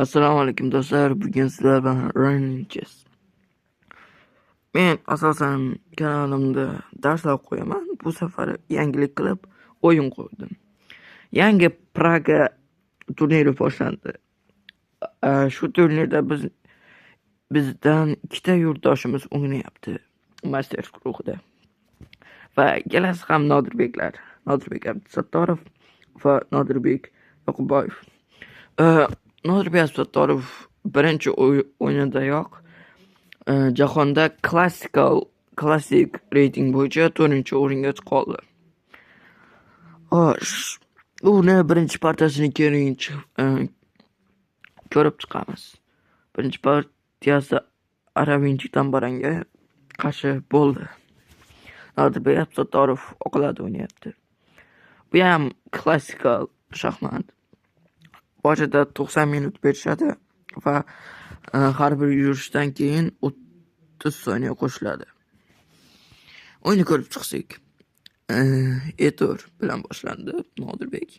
Assalomu alaykum do'stlar. Bugun sizlar bilan Running Chess. Men asosan kanalimda darslar qo'yaman. Bu safar yangilik qilib o'yin qo'ydim. Yangi Praga turniri boshlandi. Shu turnirda bizdan ikkita yurtdoshimiz o'ynayapti Masters guruhida. Va ikkalasi ham Nodirbeklar. Nodirbek Abdusattorov va Nodirbek Yoqubboyev. Nodirbek Abdusattorov birinchi o'yinidayoq jahonda klassik reyting bo'yicha 4-o'ringa chiqa. Xo'sh, uni birinchi partiyasini keling ko'rib chiqamiz. Birinchi partiyasi Aravin Chitambaranga qarshi bo'ldi. Nodirbek Abdusattorov oqlarda o'ynayapti. Bu ham klassik shaxmat. Boshida 90 minut berishadi va har bir yurishdan keyin 30 soniya qo'shiladi. O'yinni ko'rib chiqsak, E4 bilan boshlandi Nodirbek.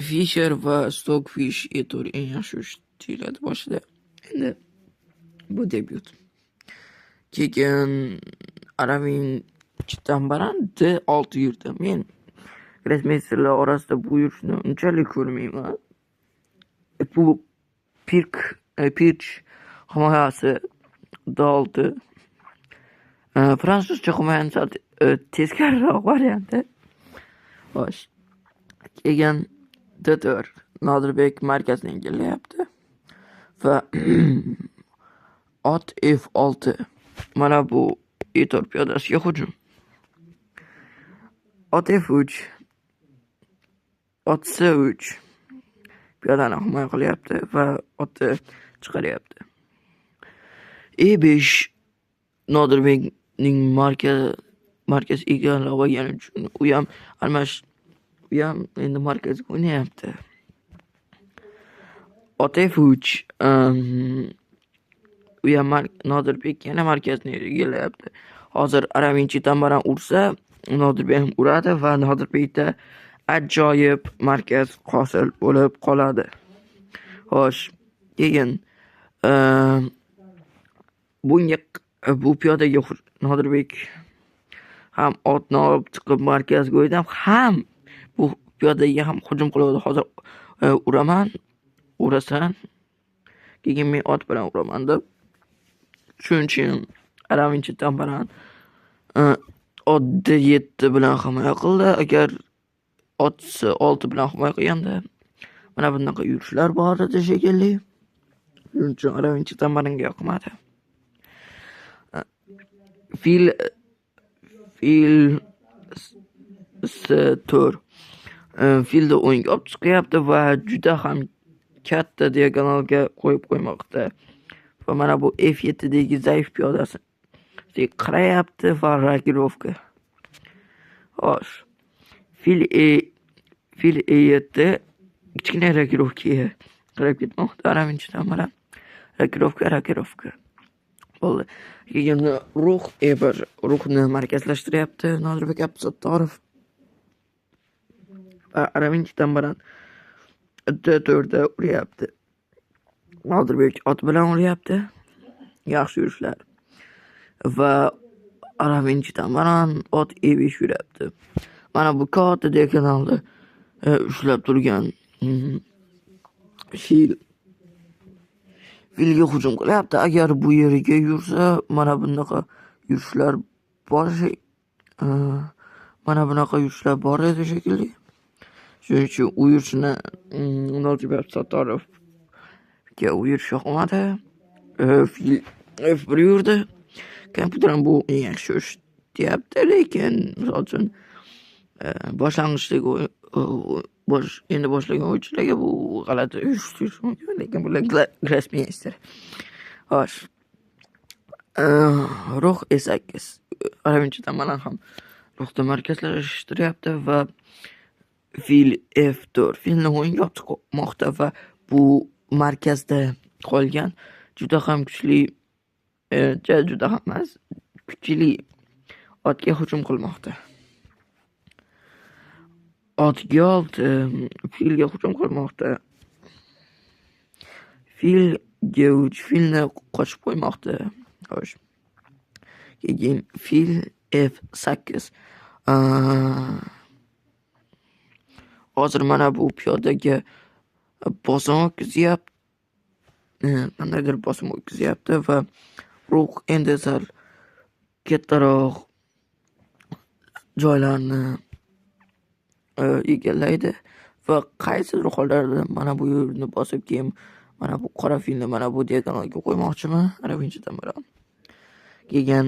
Fischer va Stockfish E4 eng yaxshi yurish deyiladi boshida. Endi bu debyut. Keyin Aravin Chitambaran D6 yurdi. Men grossmeysterlar orasida bu yurishni unchalik ko'rmayman. Bu Pirch himoyasi D6. Fransuzcha himoyani sal teskariroq varianti. Xo'sh. Keyin D4. Nodirbek markazni egallayapti. Va ot F6. Mana bu E4 piyodasiga hujum. Ot F3. Ot C3. Piyodani himoya qilyapti va otni chiqaryapti. E5. Nodirbekning markaz egallab olgani uchun u ham endi markazga o'ynayapti. Ot F3. U ham Nodirbek yana markazni egallayapti. Hozir Aravin Chitambaran ursa, Nodirbek ham uradi va Nodirbekda ajoyib markaz hosil bo'lib qoladi. Xo'sh, keyin bunga bu piyodaga Nodirbek ham otni olib chiqib markazga o'ynab, ham bu piyodaga ham hujum qiladi. Hozir uraman, urasan, keyin men ot bilan uraman deb. Shuning uchun Aravin Chitambaran ot D7 bilan himoya qildi. Agar ot C6 bilan himoya qilganda mana bunaqa yurishlar bor edi shekilli. Shuning uchun Aravin Chitambaranga yoqmadi. Fil C4. Filni o'yinga olib chiqyapti va juda ham katta diagonalga qo'yib qo'ymoqda. Va mana bu F7dagi zaif piyodasi qarayapti va rokirovka. Xo'sh. Fil E7 kichkina rokirovkaga qarab ketmoqda Aravin Chitambaran. Rokirovka, rokirovka. Bo'ldi. Keyin rux E1, ruxni markazlashtiryapti Nodirbek Abdusattorov. Va Aravin Chitambaran D4da uryapti. Nodirbek ot bilan uryapti. Yaxshi yurishlar. Va Aravin Chitambaran ot E5 yuryapti. Mana bu katta diagonalni ushlab turgan fil filga hujum qilyapti. Agar bu yerga yursa, mana bunaqa yurishlar bor, mana bunaqa yurishlar bor edi shekilli. Shuning uchun u yurishni Nodirbek Abdusattorovga u yurish yoqmadi. Fil F1 yurdi. Kompyuter ham bu eng yaxshi yurish deyapti, lekin misol uchun boshlang'ichdagi endi boshlagan o'yinchilarga bu g'alati yurish tuyulishi mumkin, lekin bular grossmeyster. Xo'sh. Rux E8. Aravin Chitambaran ham ruxni markazlashtiryapti va fil F4. Filni o'yinga olib chiqmoqda va bu markazda qolgan juda ham kuchli, juda ham emas, kuchli otga hujum qilmoqda. Ot G6 filga hujum qilmoqda. Fil G3 filni qochib qo'ymoqda. Xo'sh. Keyin fil F8. Hozir mana bu piyodaga bosim o'tkazyapti. Qandaydir bosim o'tkazyapti va ruh endi sal kattaroq joylarni egallaydi va qaysidir hollarda mana bu yerni bosib, keyin mana bu qora filni mana bu diagonalga qo'ymoqchimi? Aravinchidan bilan. Keyin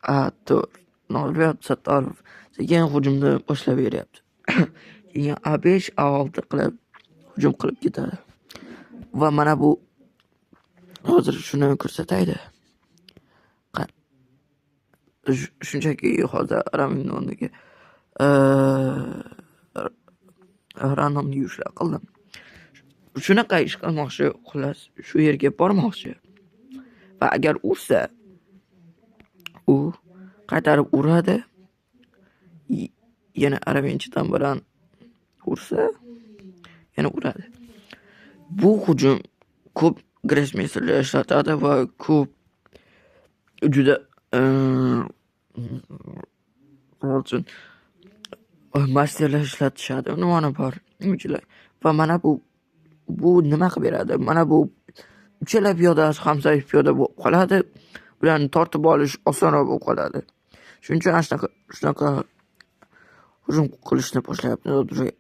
A4 Nodirbek Abdusattorov sekin hujumni boshlab beryapti. Keyin A5, A6 qilib hujum qilib ketadi. Va mana bu hozir shuni ko'rsataydi. Shunchaki hozir Aravinni o'rniga randomli yurishlar qildim. Shunaqa ish qilmoqchi, xullas shu yerga bormoqchi. Va agar ursa, u qaytarib uradi. Yana Aravinchidan bilan ursa, yana uradi. Bu hujum ko'p grossmeysterlar ishlatadi va ko'p juda uchun masterlar ishlatishadi. Nimani bor o'yinchilar. Va mana bu nima qilib beradi? Mana bu uchala piyoda ham zaif piyoda bo'lib qoladi. Ularni tortib olish osonroq bo'lib qoladi. Shuning uchun shunaqa hujum qilishni boshlayapti Nodirbek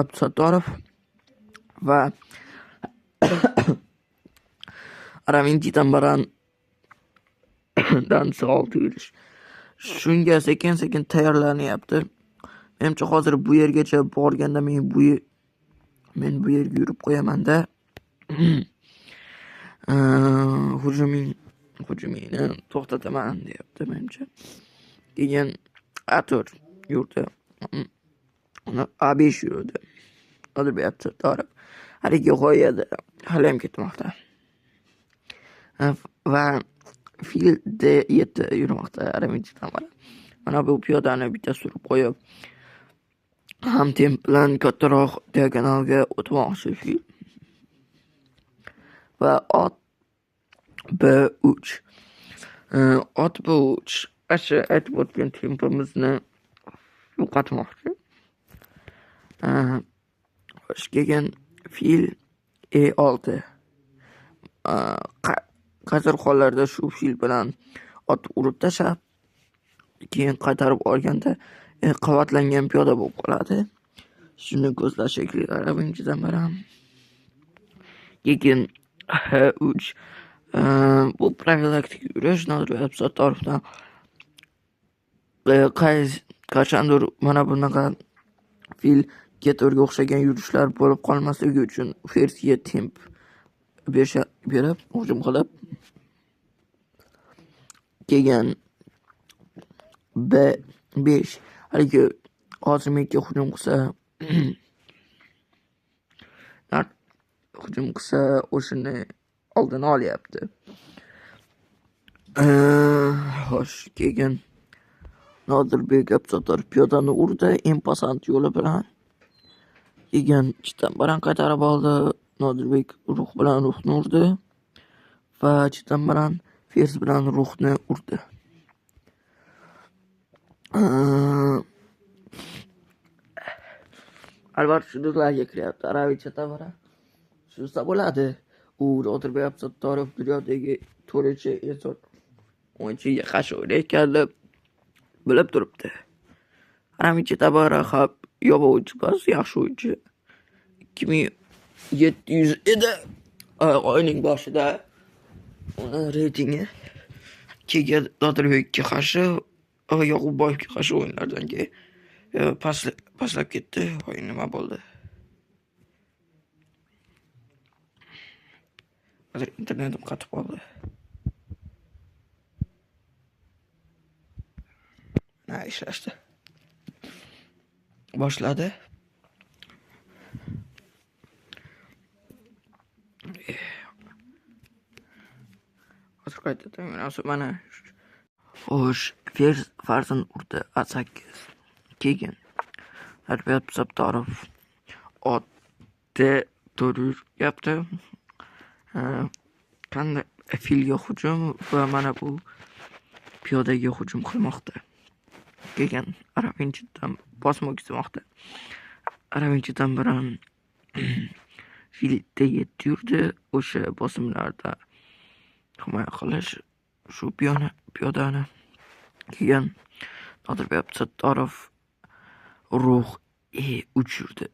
Abdusattorov va Aravin Chitambarandan C6 yurish. Shunga sekin-sekin tayyorlanyapti. Menimcha hozir bu yergacha borganda men bu yerga yurib qo'yaman-da. Hujumingni to'xtataman deyapti menimcha. Keyin A4 yurdi. A5 yurdi. Nodirbek Abdusattorov haligi g'oyada hali ham ketmoqda. Va fil D7 yurmoqda Aravin Chitambaran. Mana bu piyodani bitta surib qo'yib, ham temp bilan kattaroq diagonalga o'tmoqchi fil. Va ot B3. Ot B3 asha aytib o'tgan tempimizni yo'qotmoqchi. Xo'sh, keyin fil E6. Qaysi hollarda shu fil bilan ot urib tashlab, keyin qaytarib olganda qavatlangan piyoda bo'lib qoladi. Shuni ko'zlash shekilli Aravin Chitambaran. Keyin H3. Bu profilaktik yurish Nodirbek Abdusattorovdan qachondir mana bunaqa fil G4ga o'xshagan yurishlar bo'lib qolmasligi uchun ferzga temp berib hujum qilib, keyin B5 haligi hozir menga hujum qilsa o'shani oldini olyapti. Xo'sh, keyin Nodirbek Abdusattorov piyodani urdi en pasant yo'li bilan. Keyin Chitambaran qaytarib oldi. Nodirbek ruh bilan ruhni urdi va Chitambaran ferz bilan ruhni urdi. Albatta shundaylarga kiryapti Aravin Chitambaran. Shunsa bo'ladi. U Nodirbek Abdusattorov dunyodagi to'rtinchi inson o'yinchiga qarshi o'ynayotganini bilib turibdi. Aravin Chitambaran ham yomon o'yinchi emas, yaxshi o'yinchi. 2700 edi oyning boshida uni reytingi. Keyin Nodirbekka qarshi va Yoqubboyevga qarshi o'yinlardan keyin pastlab ketdi. Voy, nima bo'ldi? Hozir internetim qatib qoldi. Na ishlashdi. Boshladi. Hozir qaytadan mana. Xo'sh, ferz farzand urdi A8. Keyin Nodirbek Abdusattorov ot D4 yuryapti. Qanday filga hujum va mana bu piyodaga hujum qilmoqda. Keyin Aravinchidan bosim o'tkazmoqda. Aravinchidan bilan fil D7 yurdi. O'sha bosimlarda himoya qilish shu piyodani. Keyin Nodirbek Abdusattorov ruh E3 yurdi.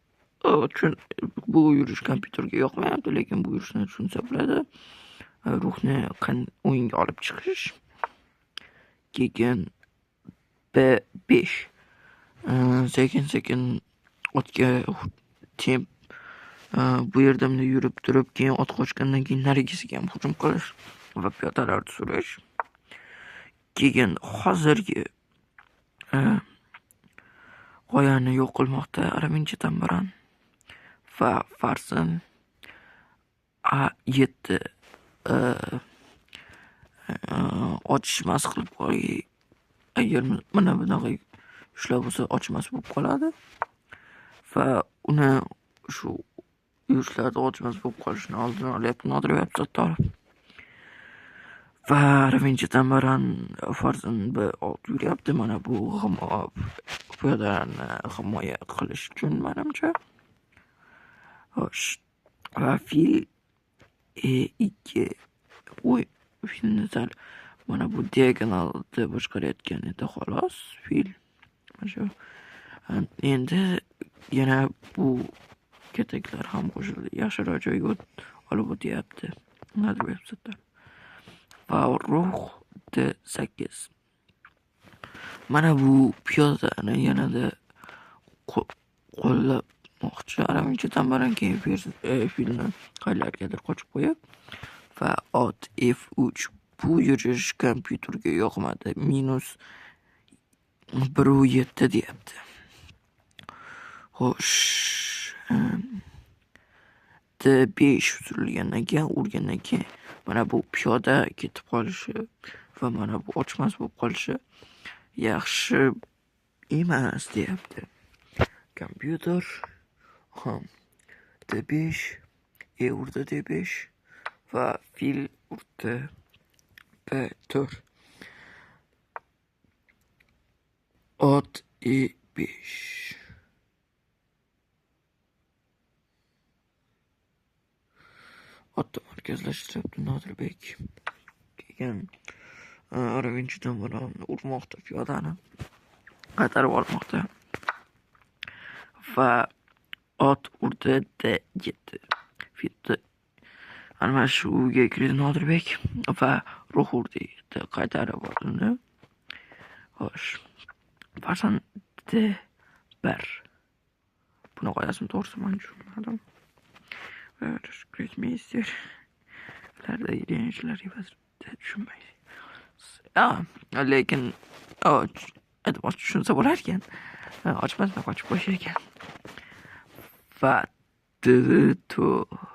Bu yurish kompyuterga yoqmayapti, lekin bu yurishni tushunsa bo'ladi. Ruhni o'yinga olib chiqish. Keyin B5. Sekin-sekin otga temp bu yerda bunday yurib turib, keyin ot qochgandan keyin narigisiga ham hujum qilish va piyodalarni surish. Keyin hozirgi g'oyani yo'q qilmoqda Aravinchi Tambaran va Farzin A7 ochishmas qilib qo'y. Agar mana bunaqa yurishlar bo'lsa, ochmas bo'lib qoladi va uni shu yurishlarda ochmas bo'lib qolishini oldini olyapti Nodirbek Abdusattorov. Va Aravinchi Tambaran Farzin B6 yuryapti. Mana bu piyodalarni himoya qilish uchun menimcha. Xo'sh, va fil E2. Uy, filni sal mana bu diagonalda boshqarayotgan edi xolos fil. Mana shu. Endi yana bu kataklar ham qo'shildi. Yaxshiroq joyga olib o'tyapti Nodirbek Abdusattorov. Va ruh D8. Mana bu piyodani yanada qo'llamoqchi Aravinchi Tambaran. Keyin filni qayerlargadir qochib qo'yib va ot F3. Bu yurish kompyuterga yoqmadi. Minus 1.7 deyapti. Xo'sh, D5 surilgandan keyin, urgandan keyin mana bu piyoda ketib qolishi va mana bu ochmas bo'lib qolishi yaxshi emas deyapti kompyuter. Ham D5, E urdi D5 va fil urdi B4. Ot E5. Otni markazlashtiryapti Nodirbek. Keyin Aravinchi Tambaran urmoqda piyodani. Qaytarib olmoqda. Va ot urdi D7. Filni almashuvga kirdi Nodirbek va ruh urdi 7. Qaytarib olindi. Xo'sh. Farzand D1. Buni g'oyasini to'g'risi men tushunmadim. Grossmeister ularda yengishlar tushunmaydi. Lekin aytmoqchi tushunsa bo'lar ekan. Ochmasdan qochib qo'yishar ekan. Va D4.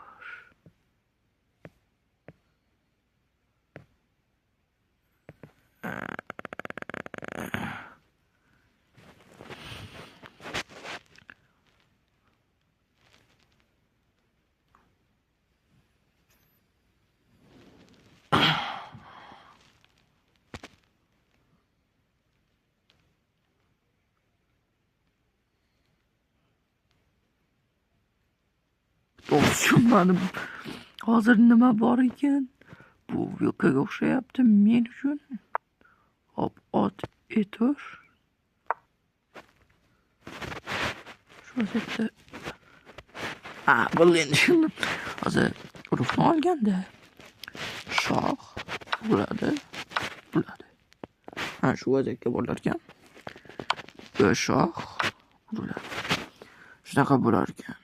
Tushunmadim. Hozir nima bor ekan? Bu vilkaga o'xshayapti men uchun. Hop, ot E4. Shu vaziyatda bo'ldi endi tushundim. Hozir ruhni olganda shoh bo'ladi, bo'ladi. Ha, shu vaziyatga bo'lar ekan. Shoh bo'ladi. Shunaqa bo'lar ekan.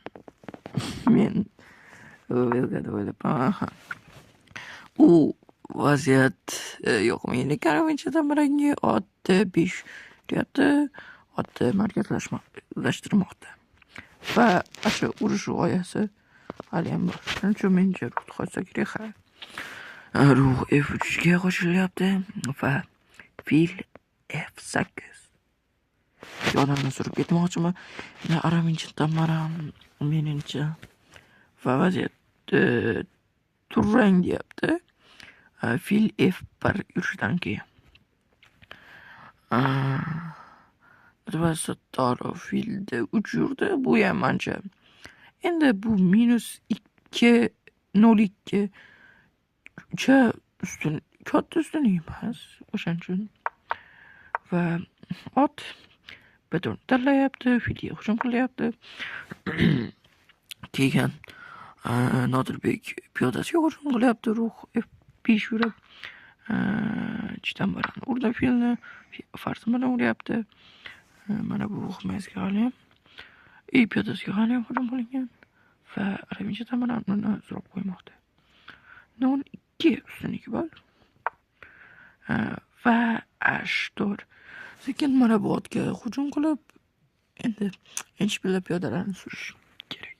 Men vilka deb o'ylabman. U vaziyat yo'q. Meni Aravinchi Tambaranga ot D5 deyapti. Otni markazlashtirmoqda. Va o'sha urush g'oyasi haliyam bor. Shuning uchun menimcha ruh qochsa kerak. Ha. Ruh F3 ga qo'shilyapti va fil F8. Piyodani surib ketmoqchimi? Aramincha Tamaran menimcha va vaziyat turang deyapti. Fil F1 yurishidan keyin. Va Sattorov fil D3 yurdi. Bu ham ancha. Endi bu minus 2.02 cha ustun, katta ustunlik emas. O'shaning uchun va ot B4 tanlayapti, filga hujum qilyapti. Keyin Nodirbek piyodasiga hujum qilyapti, ruh F5 yurib. Chitambaran urdi filni, farzand bilan uryapti. Mana bu himoyasiga hali ham piyodasiga hali ham hujum qilingan va Aravincha Tamaran uni surib qo'ymoqda. 0-2 ustunligi bor. Va H4. Sekin mana bu otga hujum qilib, endi endshpilda piyodalarni surish kerak.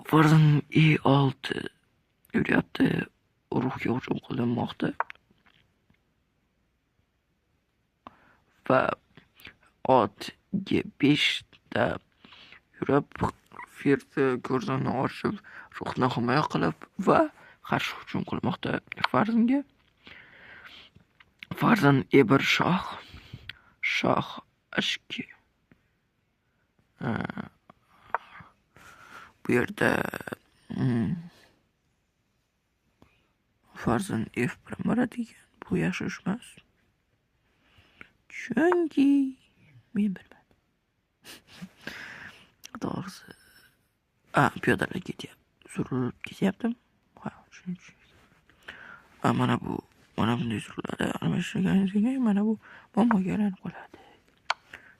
Farzan E6 yuryapti, ruhga hujum qilinmoqda. Va ot G5 da yurib, ferzi ko'rzini ochib, ruhni himoya qilib va qarshi hujum qilmoqda Farzanga. Farzan E1 shoh, shoh H2. Bu yerda Farzan F1 boradi ekan. Bu yaxshi ish emas. Chunki men bilmadim. To'g'risi, piyodalar ketyapti. Surilib ketyapti. Ha, shuning uchun. Mana bu, mana bunday suriladi. Almashtirganingizdan keyin mana bu muammoga aylanib qoladi.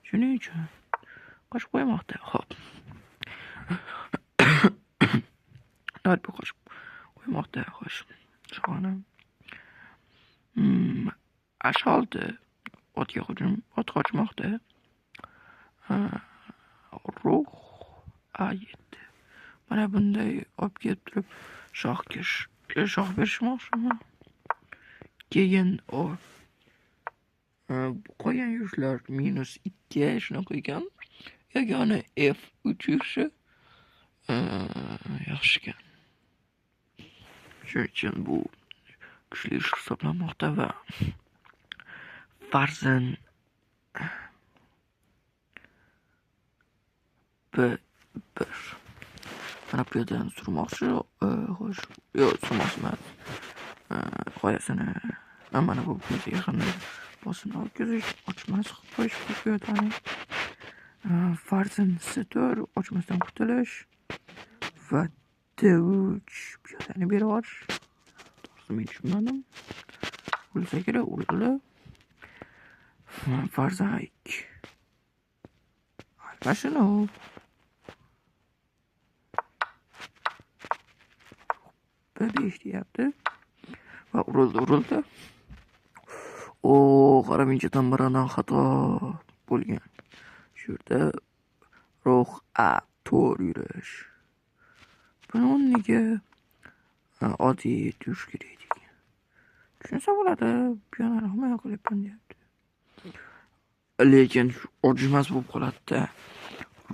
Shuning uchun qochib qo'ymoqda. Xo'p. Nodirbek qochib qo'ymoqda. Xo'sh. Shohona. H6 otga hujum, ot qochmoqda. Ruh A7. Mana bunday olib kelib turib shohga shoh berishmoqchimi? Keyin o qolgan yurishlar -2 shunaqa ekan. Yagona F3 yurishi yaxshi ekan. Shuning uchun bu kuchli yurish hisoblanmoqda va Farzan B1. Mana piyodani surmoqchi. Xo'sh, yo'q, surmoqchi emas. G'oyasini mana bu piyodaga qanday bosimni o'tkazish, ochmas qilib qo'yish bu piyodani. Farzan C4 ochmasdan qutulish va D3 piyodani berib yuborish. To'g'risi men tushunmadim. O'lsa kerak, o'ldi. Farzan A2. Almashinuv. B5 deyapti. Va urildi. O, Aravincha Tamarandan xato bo'lgan. Shu yerda ruh A4 yurish. Buni o'rniga oddiy yurish kerak ekan. Tushunsa bo'ladi, piyodani himoya qilyapman deyapti. Lekin ochmas bo'lib qoladi-da.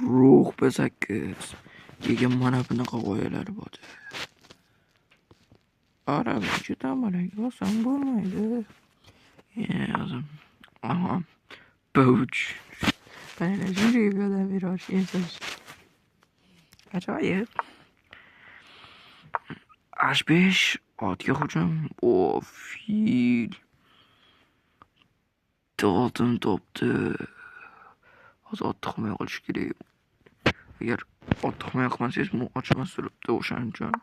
Ruh B8. Keyin mana bunaqa g'oyalar bor. Aravincha Tamaranga oson bo'lmaydi. Aha. B3. Mana shunday piyoda berish ensasi. Ajoyib. H5 otga hujum. O, fil. Oltin topdi. Hozir otni himoya qilish kerak. Agar otni himoya qilmasangiz, bu ochmas turibdi, o'shaning uchun.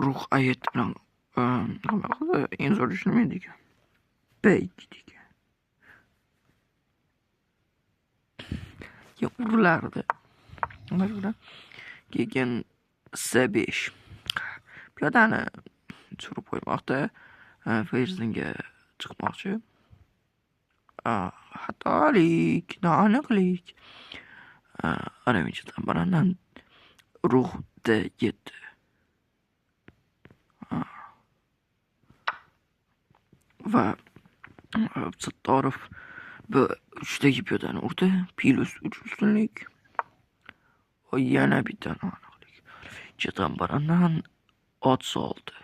Ruh A7 bilan himoya qildi. Eng zo'r ish nima edi ekan? B2 degan. Keyin urilardi. Mana keyin C5. Piyodani surib qo'ymoqda. Ferzinga chiqmoqchi. Xatolik, noaniqlik. Aravincha Tamarandan Ruh D7. Va Sattorov B3dagi piyodani urdi. Plus 3 ustunlik. Va yana bitta noaniqlik. Chidambarandan ot soldi.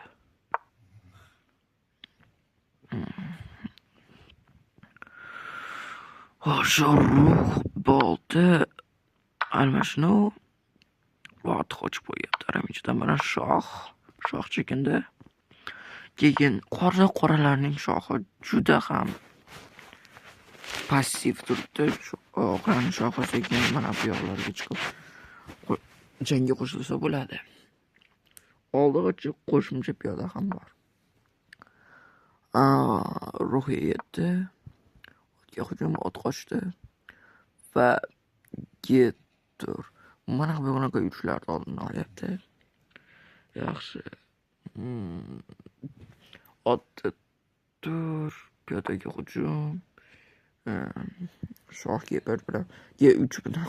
Xo'sh, ruh B6 almashinuv va ot qochib qo'yyapti. Aramchidan shoh, shoh chekindi. Keyin qoralarning shohi juda ham passiv turibdi. Oqlarning shohi sekin mana bu yoqlarga chiqib jangga qo'shilsa bo'ladi. Oldig'icha qo'shimcha piyoda ham bor. Ruh yetdi. Otga hujum, ot qochdi va G4. Mana bunaqa yurishlarni oldini olyapti. Yaxshi. Ot 4, piyodaga hujum. Shoh G1 bilan G3 bilan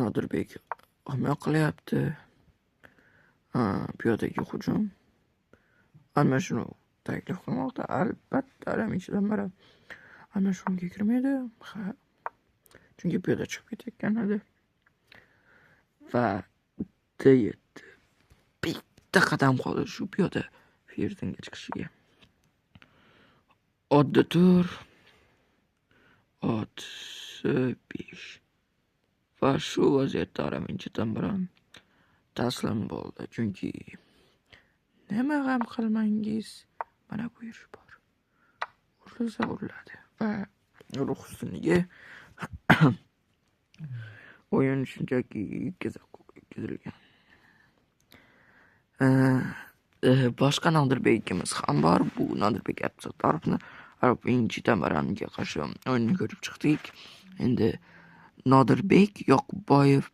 Nodirbek himoya qilyapti. Piyodaga hujum. Almashinuv taklif qilmoqda. Albatta Aramchidan biri almashinuvga kirmaydi. Ha. Chunki piyoda chiqib ketayotgan edi. Va D7. Bitta qadam qoldi shu piyoda Firdinga chiqishiga. Ot D4, ot C5. Va shu vaziyatda Aramchidan biri taslim bo'ldi. Chunki nima g'am qilmangiz, mana bu yurish bor. Urilsa uriladi. Va ruh ustunligi o'yin shunchaki yutqazilgan. Boshqa Nodirbekimiz ham bor. Bu Nodirbek Abdusattorovni Chidambaranga qarshi o'yinni ko'rib chiqdik. Endi Nodirbek Yoqubboyev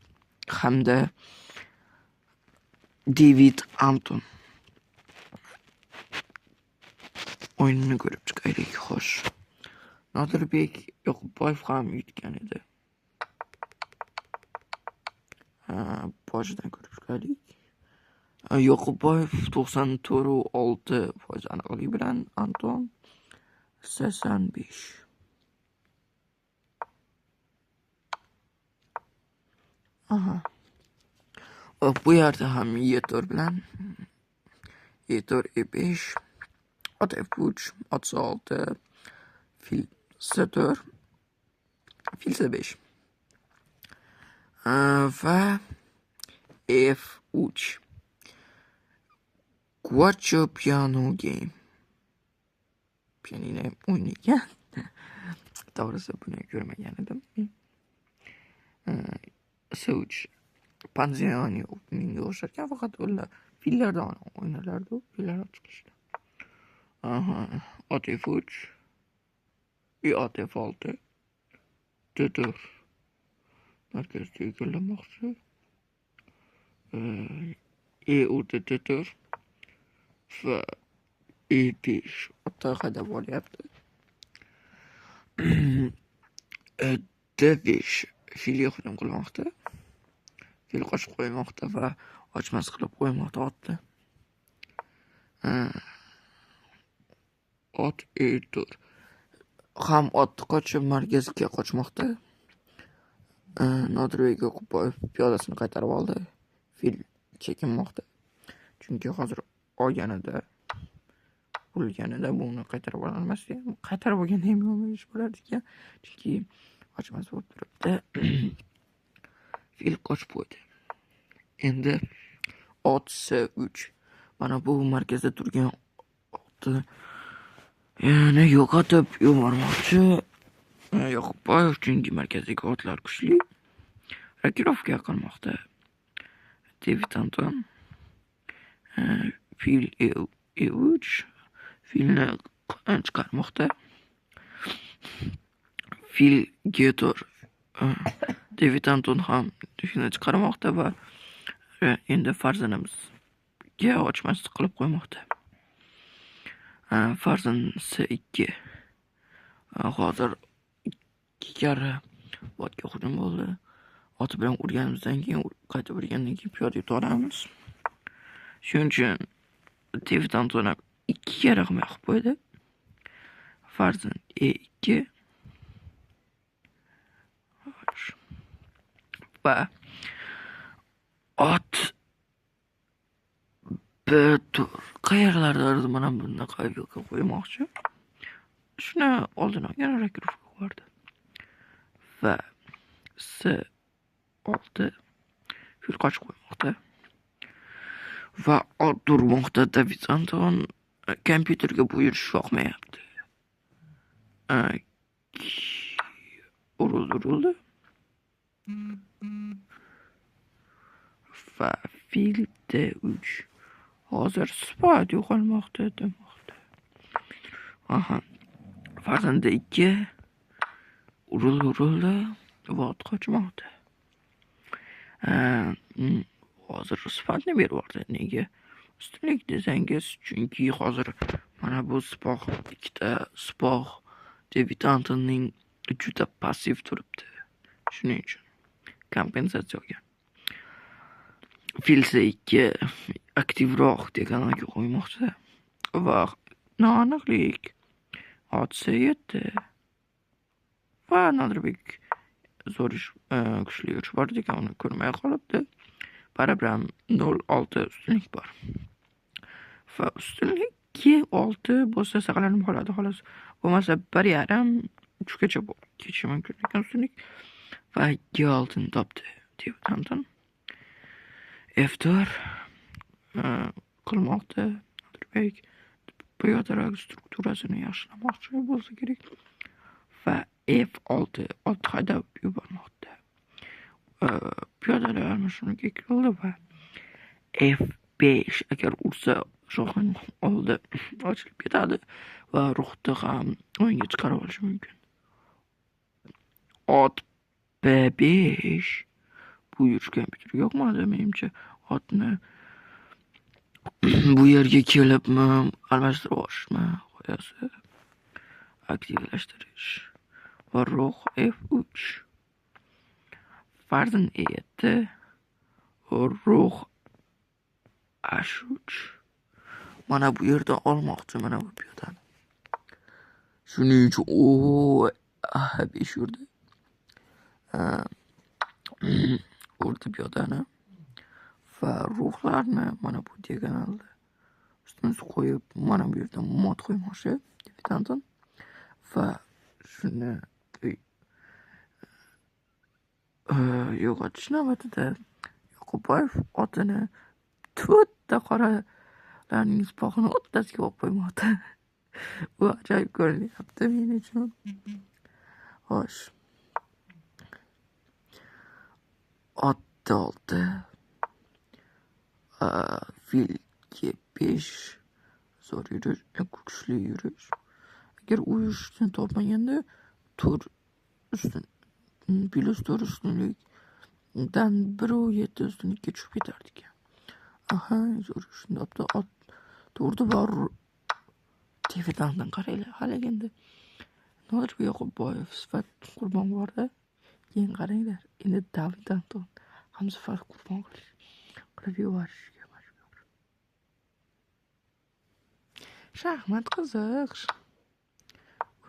hamda David Anton o'yinini ko'rib chiqaylik. Xo'sh. Nodirbek Yoqubboyev ham yutgan edi. Boshidan ko'rib chiqaylik. Yoqubboyev 94.6% aniqlik bilan, Anton 85. Aha. Bu yerda ham E4 bilan E4 E5, ot F3, ot C6, fil C4, fil C5 va F3. Quattro piano game. Pianino o'ynagan. To'g'risi buni ko'rmagan edim. C3 Panzioni o'yinga o'xsharkan, faqat ular fillardan o'ynalardi, fillar chiqishdi. Aha, ot F3, ot F6, D4. Markazda egallamoqchi. E urdi D4 va E5 otda haydab olyapti. D5 filga hujum qilmoqda. Fil qochib qo'ymoqda va ochmas qilib qo'ymoqda otni. Ot E4. Ham ot qochib markazga qochmoqda. Nodirbek Yoqubboyev piyodasini qaytarib oldi. Fil chekinmoqda. Chunki hozir olganida, urilganida buni qaytarib ololmasdi. Qaytarib olganda ham yomon ish bo'lardi ekan. Chunki ochmas bo'lib turibdi. Fil qochib qo'ydi. Endi ot C3. Mana bu markazda turgan otni yana yo'qotib yubormoqchi Yoqubboyev, chunki markazdagi otlar kuchli. Rokirovka qilmoqda. David Anton fil E3 filni chiqarmoqda. Fil G4. David Anton ham filni chiqarmoqda va endi farzandimizga ochmaslik qilib qo'ymoqda. Farzand C2. Hozir ikki karra otga hujum bo'ldi. Oti bilan urganimizdan keyin, qaytib urgandan keyin piyoda yuta olamiz. Shuning uchun David Anton ham 2 karra himoya qilib qo'ydi. Farzand E2. Va ot B4. Qayerlardadir mana bunaqa vilka qo'ymoqchi. Shuni oldini olgan rokirovka qo'yardi. Va C6 fil qochib qo'ymoqda. Va ot urmoqda David Anton. Kompyuterga bu yurish yoqmayapti. Urildi. Va fil D3. Hozir sifat yo'qolmoqda demoqda. Aha. Farzand D2. Urildi. Va ot qochmoqda. Hozir sifatni berib yubordi. Nega? Ustunlik desangiz, chunki hozir mana bu sipoh, ikkita sipoh David Antonning juda passiv turibdi. Shuning uchun kompensatsiya olgan. Fil C2 aktivroq diagonalga qo'ymoqda. Va noaniqlik. Ot C7. Va Nodirbek zo'r ish, kuchli yurish bor ekan, uni ko'rmay qolibdi. Baribir ham 0-6 ustunlik bor. Va ustunlik 6 bo'lsa saqlanib qoladi xolos. Bo'lmasa 1.5 3gacha ketishi mumkin ekan ustunlik. Va G6ni topdi David Anton. F4 qilmoqda Nodirbek. Piyodalar strukturasini yaxshilamoqchi bo'lsa kerak. Va F6 ot haydab yubormoqda. Piyodalar almashinuvga kirildi va F5 agar ursa shohning oldi ochilib ketadi va ruhni ham o'yinga chiqarib olishi mumkin. Ot B5 bu yurish kompyuterga yoqmadi menimcha. Otni bu yerga kelibmi almashtirib yuborishmi g'oyasi aktivlashtirish. Va ruh F3. Farzand E7. Ruh H3. Mana bu yerda olmoqchi mana bu piyodani. Shuning uchun A5 yurdi. Urdi piyodani. Va ruhlarni mana bu diagonalda ustma-ust qo'yib, mana bu yerda mot qo'ymoqchi David Anton. Va shuni yo'qotish navbatida Yoqubboyev otini to'rtta qoralarning sipohini o'rtasiga olib qo'ymoqda. Bu ajoyib ko'rinyapti men uchun. Xo'sh. Ot D6. Fil G5. Zo'r yurish, kuchli yurish. Agar u yurishni topmaganda 4 ustun plus 4 ustunlikdan 1.7 ustunlikka tushib ketardik. Aha, zo'r yurishni topdi. Ot turdi va David Anton qaranglar, hali endi Nodirbek Yoqubboyev sifat qurbon bordi. Keyin qaranglar, endi David Anton ham sifat qurbon qilib yuborishga majbur. Shaxmat qiziq.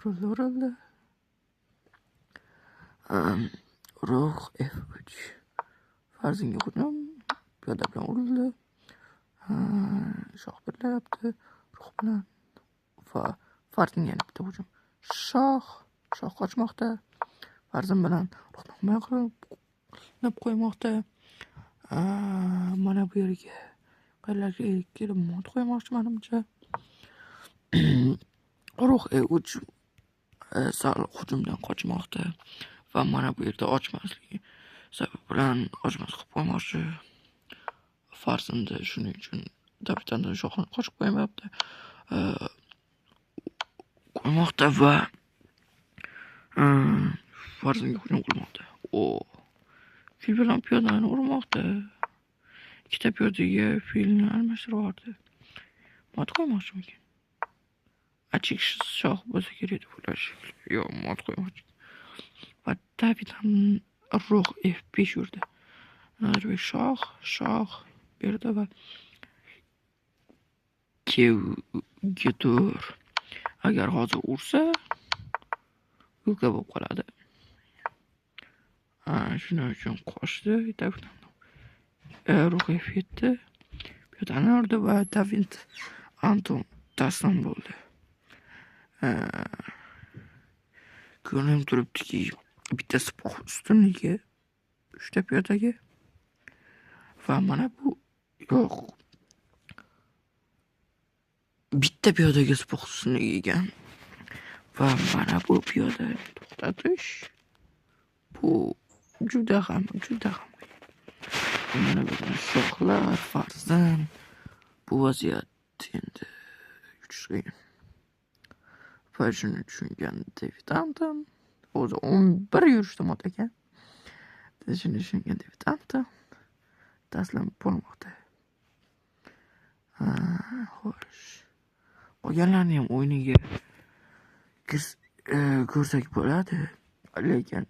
Urildi. Ruh F3. Farzandga hujum piyoda bilan urildi. Shoh birlayapti ruh bilan va farzandga yana bitta hujum. Shoh qochmoqda. Farzand bilan ruhni himoya qilib qo'ymoqda. Mana bu yerga qayerlarga kelib mot qo'ymoqchi menimcha. Ruh E3 sal hujumdan qochmoqda va mana bu yerda ochmasligi sabab bilan ochmas qilib qo'ymoqchi. Farzandi shuning uchun David Anton shohini qochib qo'ymayapti. Qo'ymoqda va farzandga hujum qilmoqda. Fil bilan piyodani urmoqda. Ikkita piyodaga filni almashtirib yubordi. Mot qo'ymoqchimikan? Achik shoh bo'lsa kerak deb o'ylash. Yo'q, mot qo'ymoqchi. Va David Ro'h F5 yurdi. Nodirbek shoh, shoh berdi va G4. Agar hozir ursa, yo'lka bo'lib qoladi. Shuning uchun qochdi. Ro'h F7. Piyodani urdi va David Anton taslim bo'ldi. Ko'rinib turibdiki, bitta sipoh ustunligi 3 ta piyodaga va mana bu yo'q. Bitta piyodaga sipoh ustunligi ekan va mana bu piyodani to'xtatish bu juda ham qiyin. Mana bu shohlar, farzand, bu vaziyat endi yutish qiyin. Va shuni tushungan David Anton o'zi 11 yurishda mot ekan. Shuni tushungan David Anton taslim bo'lmoqda. Xo'sh. Qolganlarni ham o'yiniga ko'rsak bo'ladi. Lekin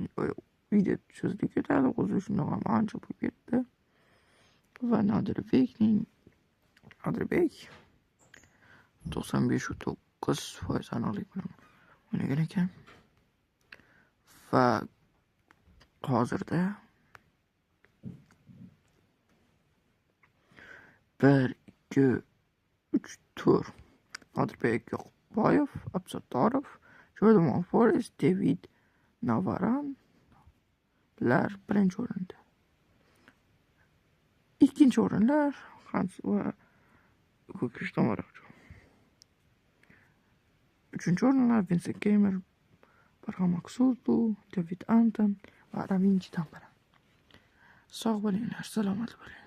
video cho'zilib ketadi. O'zi shundoq ham ancha bo'lib ketdi. Va Nodirbek 95,9% aniqlik bilan o'ynagan ekan. Va hozirda 1, 2, 3, 4. Nodirbek Yoqubboyev, Absattorov, Jo'dimon Forest, David Navaran lar birinchi o'rinda. Ikkinchi o'rinlar Hans va Ko'kish Tomorov. Uchinchi o'rinlar Vincent Keymer, Barham Maqsudlu, David Anton va Ravin Chidambaram. Sog' bo'linglar, salomat bo'linglar.